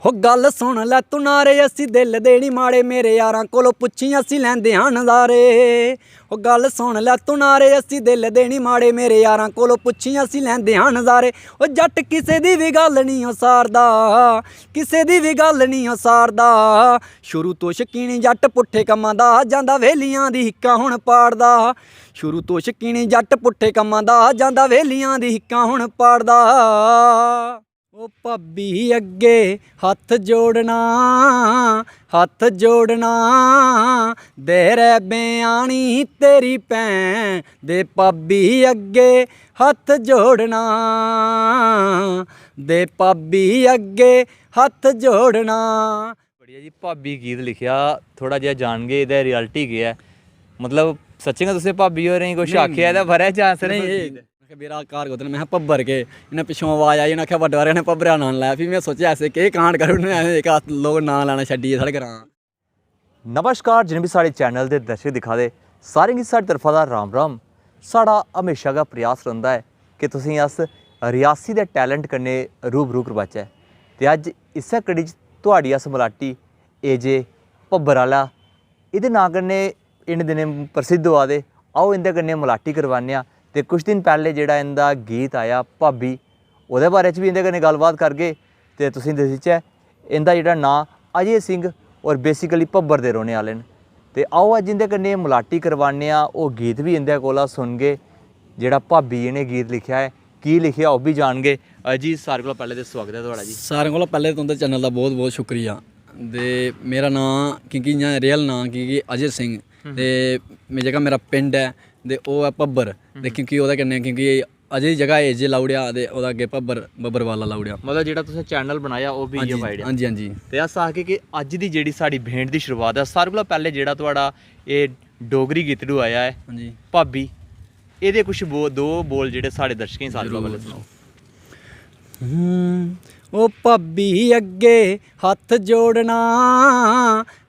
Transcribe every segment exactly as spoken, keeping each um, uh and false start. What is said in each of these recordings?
ओ गल्ल सुन लै तू नारे, असी दिल दे नी माड़े, मेरे यारां कोलों पुच्छी असी लैंदे हां नजारे। ओ गल्ल सुन लै तू नारे, असी दिल दे नी माड़े, मेरे यारां कोलों पुच्छी असी लैंदे हां नजारे। ओ जट्ट किसे दी बी गल्ल नी ओ सारदा, किसे दी बी गल्ल नी ओ सारदा। शुरू तो शकीन जट्ट पुट्ठे कम्मां दा, जांदा वेलियां दी हिक्कां हुन पाड़दा। शुरू तो शकीन जट्ट पुट्ठे कम्मां दा, जांदा वेलियां दी हिक्कां हुन पाड़दा। ओ भाबी अग्गे हत्थ जोड़ना, हत्थ जोड़ना, देरै बयानी तेरी भैन दे, भाबी अग्गे हत्थ जोड़ना, दे भाबी अग्गे हत्थ जोड़ना। बढ़िया जी, भाबी गीत लिखेआ, थोह्ड़ा जेहा जानगे एह्दा रियलिटी केह् ऐ। मतलब, सच्चें गै तुसें भाबी होरें गी कुछ नेईं, आखेआ एह्दे बारै जां सिर्फ नेईं, एह् गीत? आखेआ, "मेरा घर कुद्धर?" में आखेआ, "भब्बर के?" इ'नें पिच्छुआं आवाज आई, इ'नें आखेआ, "बड्डे बारै ने भब्बरै दा नांऽ लैआ।" फ्ही में सोचेआ, "ऐसे केह् कांड करी ओड़ने, असें जेह्का लोक नांऽ लैना छड्डियै साढ़े ग्रांऽ।" नमस्कार, जिन्ने बी साढ़े चैनल दे दर्शक दिक्खा दे, सारें गी साढ़ी तरफा दा राम राम। साढ़ा म्हेशा गै प्रयास रौंह्दा ऐ कि तुसेंगी अस रियासी दे टैलेंट कन्नै रूबरू करवाचै। ते अज्ज इस्सै कड़ी च थुआढ़ी अस मलाटी, एह् जे भब्बर आह्ला, एह्दे नांऽ कन्नै इ'नें दिनें प्रसिद्ध होआ दे। आओ, इं'दे कन्नै मलाटी करवाने आं। ते कुछ दिन पैह्लें जेह्ड़ा इं'दा गीत आया भाबी, ओह्दे बारे च बी इं'दे कन्नै गल्लबात करगे ते तुसेंगी दस्सचै। इं'दा जेह्ड़ा नांऽ अजय सिंह और basically भब्बर दे रौह्ने आह्ले न। ते आओ, अज्ज इं'दे कन्नै मलाटी करवाने आं, ओह् गीत बी इं'दे कोला सुनगे जेह्ड़ा भाबी जी ने गीत लिखेआ ऐ। की लिखेआ, ओह् बी जानगे। अ, जी, सारें कोला पैह्लें ते सुआगत ऐ थुआढ़ा जी। सारें कोला पैह्लें तुं'दे चैनल दा बहुत बहुत शुक्रिया। ते मेरा नांऽ, क्योंकि इ'यां रियल नांऽ, क्योंकि अजय सिंह, हम्म। ते में, जेह्का मेरा पिंड ऐ, ते ओह् ऐ भब्बर। ते हम्म। क्योंकि ओह्दे कन्नै, क्योंकि अजय दी जगह एजे लाई ओड़ेआ ते ओह्दा अग्गें भब्बर, भब्बर वाला लाई ओड़ेआ। मतलब, जेह्ड़ा तुसें चैनल बनाया, ओह् बी हां इ'यै जी, पाई ओड़ेआ। हां जी, हां जी। ते अस आखगे कि अज्ज दी जेह्ड़ी साढ़ी भेंट दी शुरुआत ऐ, सारें कोला पैह्लें जेह्ड़ा थुआढ़ा एह् डोगरी गीतड़ू आया ऐ, हां जी। भाबी, एह्दे कुछ बो-, दो बोल जेह्ड़े साढ़े दर्शकें गी सारें कोला जरूर। पैह्लें सनाओ। हम्म, ओ भाबी अग्गे हत्थ जोड़ना,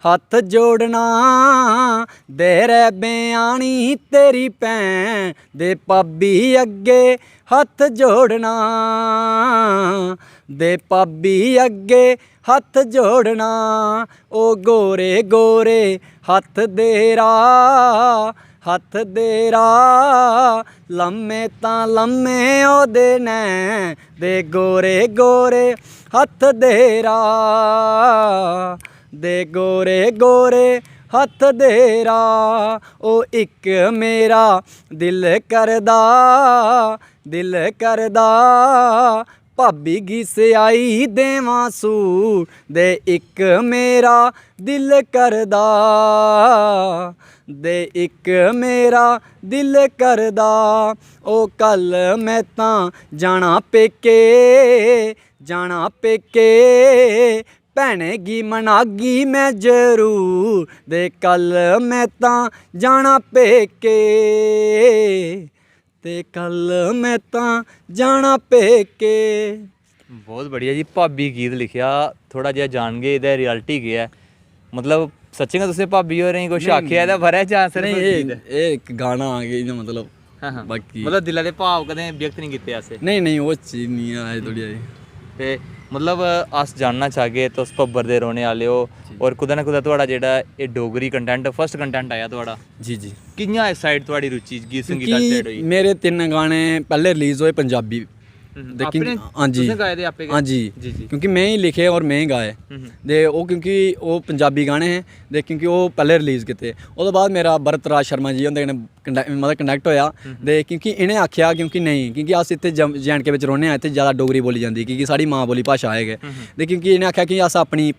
हत्थ जोड़ना, देरै बयानी तेरी भैन दे, भाबी अग्गे हत्थ जोड़ना, दे भाबी अग्गे हत्थ जोड़ना। ओ गोरे गोरे हत्थ देरा, हत्थ देरा, लम्मे तां लम्मे ओह्दे नै, दे गोरे गोरे हत्थ देरा, दे गोरे गोरे हत्थ देरा। ओ इक मेरा दिल करदा, दिल करदा, भाबी गी सेआई देवां सूट, दे इक मेरा दिल करदा, दे इक मेरा दिल करदा। ओ कल में तां जाना पेके, जाना पेके, भैने गी मनागी में जरूर, दे कल में तां जाना पेके, ते कल में तां जाना पेके। बहुत बढ़िया जी, भाबी गीत लिखेआ, थोह्ड़ा जेहा जानगे एह्दा रियलिटी केह् ऐ। मतलब, सच्चें गै तुसें भाबी होरें गी कुछ नेईं, आखेआ एह्दे बारै च, जां सिर्फ नेईं, एह्, गीत ऐ? एह् इक गाना आ कि इ'यां, मतलब, हां, हां। बाकी मतलब, दिलै दे भाव कदें व्यक्त निं कीते असें। नेईं, नेईं, ओह् चीज निं ऐ अजें धोड़ी आई। ते मतलब, अस जानना चाह्गे, तुस भब्बर दे रौह्ने आह्ले ओ, जी। और कुतै ना कुतै थुआढ़ा जेह्ड़ा एह् डोगरी कंटैंट, फर्स्ट कंटैंट आया थुआढ़ा। जी, जी। कि'यां इस साइड थुआढ़ी रुचि गीत संगीत आह्ली क्योंकि साइड होई? मेरे तिन्न गाने पैह्ले रिलीज होए पंजाबी। हम्म, दे क्योंकि, अपने हां जी। तुसें गाए दे आपे गै? हां जी। जी, जी। क्योंकि में ही लिखे और में ही गाए। हम्म। ते ओह्, क्योंकि ओह् पंजाबी गाने हे, ते क्योंकि ओह् पैह्ले रिलीज कीते। ओह्दे बाद मेरा भरत राज शर्मा जी हुंदे कन्नै कंडै-, मतलब, कनैक्ट होएआ। हम्म। ते क्योंकि इ'नें आखेआ, क्योंकि नेईं, क्योंकि अस इत्थै जम-, जे एंड के बिच रौह्ने आं, इत्थै जैदा डोगरी बोली जंदी, क्योंकि साढ़ी मां बोली भाशा ऐ गै। हम्म। ते क्योंकि इ'नें आखेआ कि अस अपनी,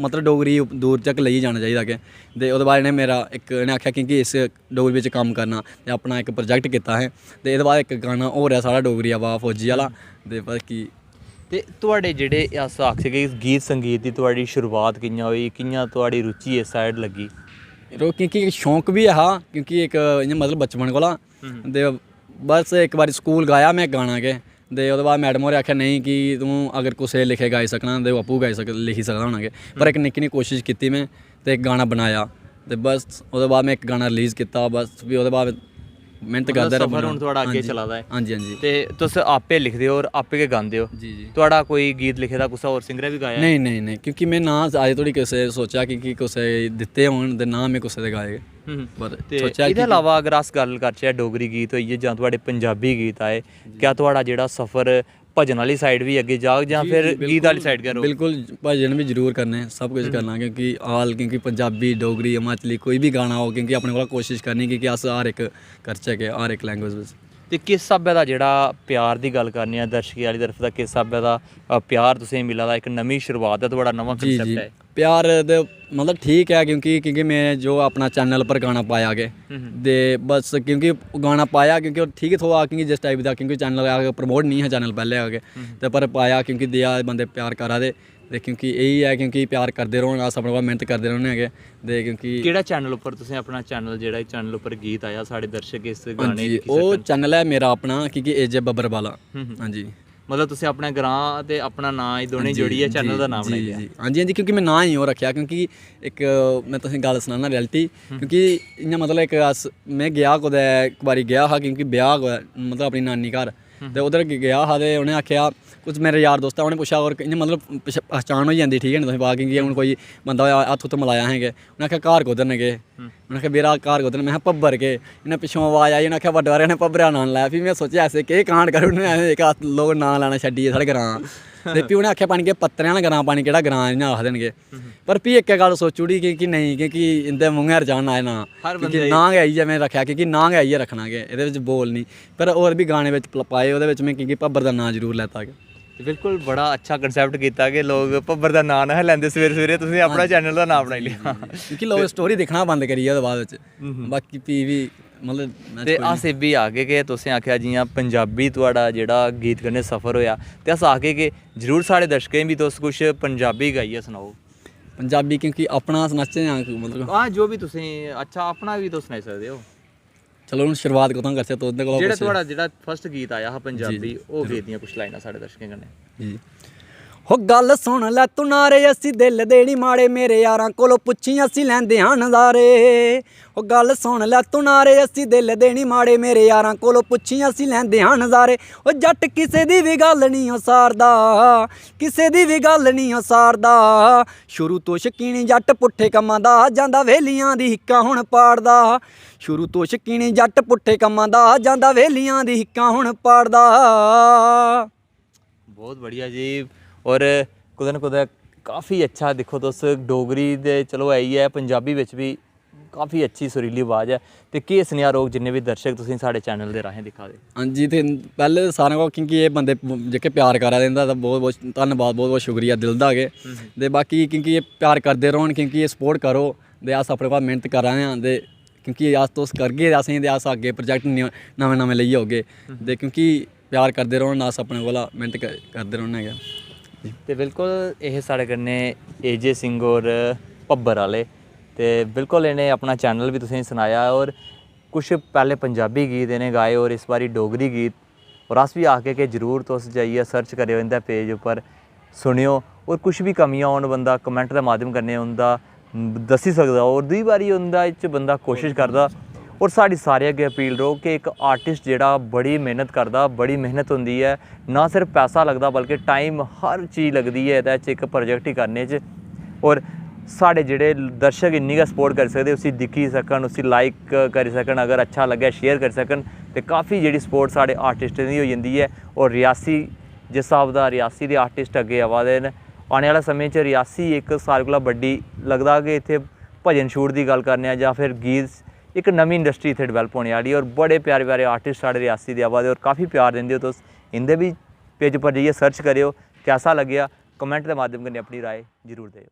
मतलब, डोगरी दूर तक लेइयै जाना चाहिदा अग्गें। ते ओह्दे बाद इ'नें मेरा इक, इ'नें आखेआ, क्योंकि इस डोगरी बिच कम्म करना, ते अपना इक प्रोजेक्ट कीता असें। ते एह्दे बाद इक गाना होर ऐ साढ़ा डोगरी आवा फौजी आह्ला। हम्म। ते बाकी ते थुआढ़े जेह्ड़े, अस आखचै कि इस गीत संगीत दी थुआढ़ी शुरुआत कि'यां होई, कि'यां थुआढ़ी रुचि इस साइड लग्गी? यरो, क्योंकि इक शौक बी ऐ हा, क्योंकि इक इ'यां, मतलब, बचपन कोला। हम्म। ते बस इक बारी स्कूल गाया में गाना गै, ते ओह्दे बाद मैडम होरें आखेआ, "नेईं, कि तूं अगर कुसै दे लिखे गाई सकना ते ओह् आपूं गाई सक-, लिखी सकदा होना गै।" पर हम्म। इक निक्की नेही कोशश कीती में ते इक गाना बनाया, ते बस ओह्दे बाद में इक गाना रिलीज कीता। बस फ्ही ओह्दे बाद मेहनत मतलब करदा सफर रौह्ना। हून थुआढ़ा अग्गें हां जी, चला दा ऐ। हां जी, हां जी। ते तुस आपे लिखदे हो और आपे गै गांदे हो। जी, जी। थुआढ़ा कोई गीत लिखे दा कुसै होर सिंगरै बी गाया ऐ? नहीं, नहीं, नहीं, क्योंकि मैं ना अज्ज धोड़ी कुसै सोचेआ कि, कि कुसै गी दित्ते होन ते ना मैं कुसै दे गाए। हम्म। पर ते सोचेआ एह्दे कि अलावा अगर अस गल्ल करचै डोगरी गीत होई गे जां थुआढ़े पंजाबी गीत आए, क्या थुआढ़ा जेह्ड़ा सफर भजन आह्ली साइड बी अग्गें जाग जां जी, फिर जी, बिल्कुल, गीत आह्ली साइड गै रौह्ग? बिल्कुल भजन बी जरूर करने, सब कुछ करना, क्योंकि आल क्योंकि पंजाबी, डोगरी, हिमाचली कोई बी गाना हो, क्योंकि अपने कोला कोशिश करनी क्योंकि अस हर इक करचै के हर इक लैंग्वेज बिच। ते किस स्हाबै दा जेह्ड़ा प्यार दी गल्ल करने आं दर्शकें आह्ली तरफ दा, किस स्हाबै दा अ, प्यार तुसेंगी मिला दा? इक नमीं शुरुआत ऐ, थुआढ़ा नमां जी, जी। कंसेप्ट ऐ। प्यार ते मतलब ठीक ऐ, क्योंकि क्योंकि मैं जो अपना चैनल पर गाना पाया के हम्म। ते बस क्योंकि गाना पाया क्योंकि ओह् ठीक थोआ, क्योंकि जिस टाइप दा क्योंकि चैनल प्रमोट नहीं है चैनल पैह्ले आके, ते पर पाया क्योंकि देआ बंदे प्यार करा दे, ते क्योंकि यही ऐ क्योंकि प्यार करदे रौह्न, अस अपने कोला मेहनत करदे रौह्ने आं के, ते क्योंकि केह्ड़ा चैनल उप्पर तुसें अपना चैनल जेह्ड़ा चैनल उप्पर गीत आया, साढ़े दर्शक इस गाने जी, गी दिक्खी ओह् सकन? चैनल ऐ मेरा अपना, क्योंकि एजे बब्बर वाला। हम्म, हम्म। हां जी। मतलब तुसें अपना ग्रां ते अपना नांऽ, एह् दोनें जी, जोड़ियै जी, चैनल दा नांऽ जी, बनाई लेआ। जी। हां जी, हां जी, क्योंकि मैं नांऽ ही ओह् रक्खेआ, क्योंकि इक मैं तुसें गल्ल सनाना रियलिटी, क्योंकि इ'यां मतलब इक अस, मैं गेआ कुतै इक बारी गेआ हा, क्योंकि ब्याह् कुतै मतलब अपनी नानी घर, ते उद्धर गे-, गेआ हा ते उ'नें आखेआ, कुछ मेरे यार दोस्त ऐ, उ'नें पुच्छेआ, और इ'यां मतलब पछ-, पहचान होई जंदी, ठीक ऐ ना, तुसें पता, क्योंकि हून कोई बंदा होआ, हत्थ हुत्थ मलाया असें गै, उ'नें आखेआ, "घर कुद्धर न गे?" उ'नें आखेआ, "बेरा घर कुद्धर न?" मैं आखेआ, "भब्बर के।" इ'यां पिच्छों आवाज आई, उ'नें आखेआ, "बड्डे बारे ने भब्बरा नांऽ लैआ।" फ्ही मैं सोचेआ, "ऐसे केह् कांड करी ओड़ने असें, जेह्का अस लोक नांऽ लैना छड्डियै साढ़े ग्रांऽ।" ते फ्ही उ'नें आखेआ, "पानी के पत्तरें आह्ला ग्रांऽ, पानी केह्ड़ा ग्रांऽ, इ'यां आखदे न के।" पर फ्ही इक्कै गल्ल सोची ओड़ी कि, कि नेईं, क्योंकि इं'दे मूंहै पर जाना एह् नांऽ, हर क्योंकि बंदे गी। नांऽ गै इ'यै, में रक्खेआ, क्योंकि नांऽ गै इ'यै रक्खना के एह्दे बिच बोल निं। पर होर बी गाने बिच पल-, पाए, ओह्दे बिच में क्योंकि भब्बर दा नांऽ जरूर लैता के। ते बिल्कुल बड़ा अच्छा कंसेप्ट कीता कि लोक भब्बर दा नांऽ नेईं लैंदे सवेरे सवेरे, तुसें अपना चैनल दा नांऽ बनाई लेआ। क्योंकि लोक स्टोरी दिक्खना बंद करी गे ओह्दे बाद बिच। बाकी फ्ही बी मतलब मैं ते कोई अस एह् बी आखगे कि तुसें आखेआ जि'यां पंजाबी थुआढ़ा जेह्ड़ा गीत कन्नै सफर होएआ, ते अस आखगे कि जरूर साढ़े दर्शकें गी बी तुस कुछ पंजाबी गाइयै सनाओ। पंजाबी क्योंकि अपना सनाचै जां कोई मतलब हां, जो बी तुसें, अच्छा, अपना बी तुस सनाई सकदे ओ। चलो हून शुरुआत कुत्थां करचै, तुं'दे कोला जेह्ड़ा पुच्छचै। थुआढ़ा जेह्ड़ा फर्स्ट गीत आया हा पंजाबी, जी, ओह् गीत दियां कुछ लाइनां साढ़े दर्शकें कन्नै। जी। हो गल्ल सुन लै तू नारे, असी दिल देनी माड़े, मेरे यारां कोलों पुच्छी असी लैंदे हां नजारे। हो गल्ल सुन लै तू नारे, असी दिल देनी माड़े, मेरे यारां कोलों पुच्छी असी लैंदे हां नजारे। ओ जट्ट किसे दी बी गल्ल निं ओ सारदा, किसे दी बी गल्ल निं ओ सारदा। शुरू तो शकीनी जट्ट पुट्ठे कम्मां दा, जांदा वेलियां दी हिक्कां हुन पाड़दा। शुरू तो शकीनी जट्ट पुट्ठे कम्मां दा, जांदा वेलियां दी हिक्कां हुन पाड़दा। बहुत बढ़िया जी। और कुतै ना कुतै काफ़ी अच्छा, दिक्खो तुस, डोगरी दे चलो है ही ऐ, पंजाबी बिच बी काफ़ी अच्छी सुरीली आवाज़ ऐ। ते केह् सनेहा रौह्ग जिन्ने बी दर्शक तुसें साढ़े चैनल दे राहें दिक्खा दे? हां जी, ते पैह्ले सारें कोला क्योंकि एह् बंदे जेह्के प्यार करा दे, इं'दा तां बहुत बहुत धन्नबाद, बहुत बहुत शुक्रिया दिल दा गै। ते बाकी क्योंकि एह् प्यार करदे रौह्न, क्योंकि एह् सपोर्ट करो, ते अस अपने कोला मेह्नत करा दे आं, ते क्योंकि अस, तुस करगे ते असेंगी, ते अस अग्गें प्रोजेक्ट न-, नमें नमें लेइयै औगे। ते क्योंकि प्यार करदे रौह्न, अस अपने कोला मेह्नत क-, करदे रौह्ने गै। ते बिल्कुल एह् साढ़े कन्नै एजे सिंह होर भब्बर आह्ले, ते बिल्कुल इ'नें अपना चैनल बी तुसेंगी सनाया, और कुछ पैह्ले पंजाबी गीत इ'नें गाए और इस बारी डोगरी गीत। और अस बी आखगे कि जरूर तुस जाइयै सर्च करेओ इं'दे पेज उप्पर, सुनेओ, और कुछ बी कमियां होन बंदा कमेंट दे माध्यम कन्नै उं'दा दस्सी सकदा। और दूई बारी उं'दा च बंदा कोशिश करदा। और साढ़ी सारें अग्गें अपील रौह्ग कि इक आर्टिस्ट जेह्ड़ा बड़ी मेह्नत करदा, बड़ी मेह्नत होंदी ऐ, ना सिर्फ पैसा लगदा बल्कि टाइम, हर चीज लगदी ऐ एह्दे च, इक प्रोजेक्ट गी करने च। और साढ़े जेह्ड़े दर्शक इन्नी गै सपोर्ट करी सकदे, उसी दिक्खी सकन, उसी लाइक करी सकन, अगर अच्छा लग्गै शेयर करी सकन, ते काफ़ी जेह्ड़ी सपोर्ट साढ़े आर्टिस्टें दी होई जंदी ऐ। और रियासी, जिस स्हाब दा रियासी दे आर्टिस्ट अग्गें आवा दे न, आने आह्ले समें च रियासी इक सारें कोला बड्डी, लगदा कि इत्थै भजन शूट दी गल्ल करने आं जां फिर गीत, इक नमीं इंडस्ट्री इत्थै डिवैलप होने आह्ली ऐ। और बड़े प्यारे प्यारे आर्टिस्ट साढ़े रियासी दे आवा दे और काफ़ी प्यार दिंदे ओ तुस। इं'दे बी पेज उप्पर जाइयै सर्च करेओ, कैसा लग्गेआ, कमेंट दे माध्यम कन्नै अपनी राय जरूर देओ।